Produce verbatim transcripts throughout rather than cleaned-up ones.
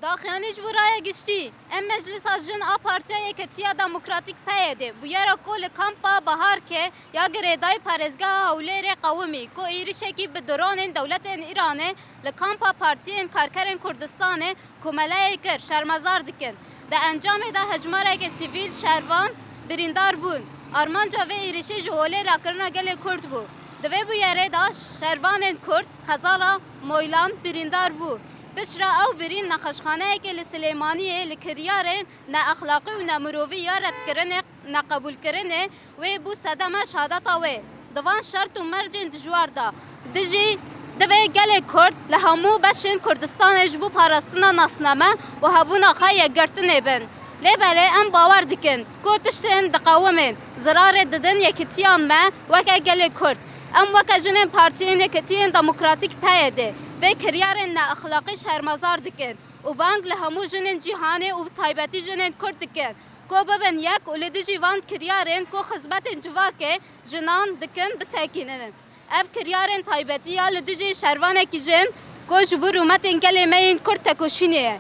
Daxuyanî ji bo raya giştî, em Meclisa Jin a Partiya Yeketiya Demokratîk P Y D bûyera ku li kampa Baharke ya girêdayî parêzgeha Hewlêrê qewimî ku êrişekî bi dronên dewletên Îranê li kampa Partiyên Karkerên Kurdistanê komeleyê kir, şermezar dikin. Di encamê de hejmarekê sivîl şervan birîndar bûn. Armanca vê êrişê ji holê rakirina gelê Kurd bû. Di vê bûyerê de şervanên Kurd qezala Moylan birîndar bû. Piştre ew birîn nexweşxaneyekê li Silêmaniyê li kiryarên neexlaqî û nemirovî ya redkirinê, neqebûlkirinê wê bû sedema şehadeta wê. Di van şert û mercên dijwar de, dijî divê gelê Kurd li hemû beşên Kurdistanê ji bo parastina nasname û hebûna xwe yekgirtinê bin. Lê belê em bawer dikin ku tiştên diqewimên, zirarê didin yekitiyan me weke gelê Kurd. Em weke jinên Partiyên Yekitiyên Demokratîk P Y D vê kiryarên neexlaqî şermezar dikin û bang li hemû jinên cîhanê û bi taybetî jinên Kurd dikin ku bibin yek û li dijî van kiryarên ku xizmetên civakê jinan dikin bisekînin. Ev kiryarên taybetî ya li dijî şervanekî jin ku ji bo rûmetên gelê me yên Kurd tekoşînê ye,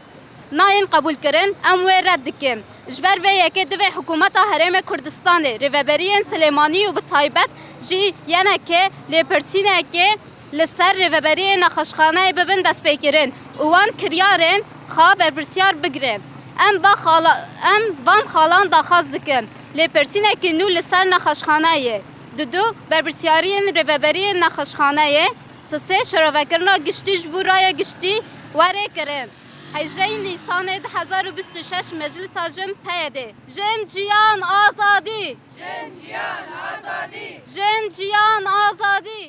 nayên qebûlkirin, em wê red dikin. Ji ber vê yekê divê hikûmeta Herêmê Kurdistanê, rêveberiyên Silêmanî û bi taybet jî yenekê lêpirsînekê li ser rêveberiyê nexweşxaneyê bibin destpêkirin û wan kiryarên xwe berpirsiyar bigirin. Em va xala-, em van xalan daxwaz dikin. Lêpirsînekî nû li ser nexweşxaneyê. Didu, berpirsyariyên rêveberiyên nexweşxaneyê. Sisê, şirovekirina giştî ji bo raya giştî were kirin. Hejdehî Nîsanê du hezar û bîst û şeş Meclisa Jin P Y D. Jin, jiyan, azadî! Jin, jiyan, azadî! Jin, jiyan, azadî!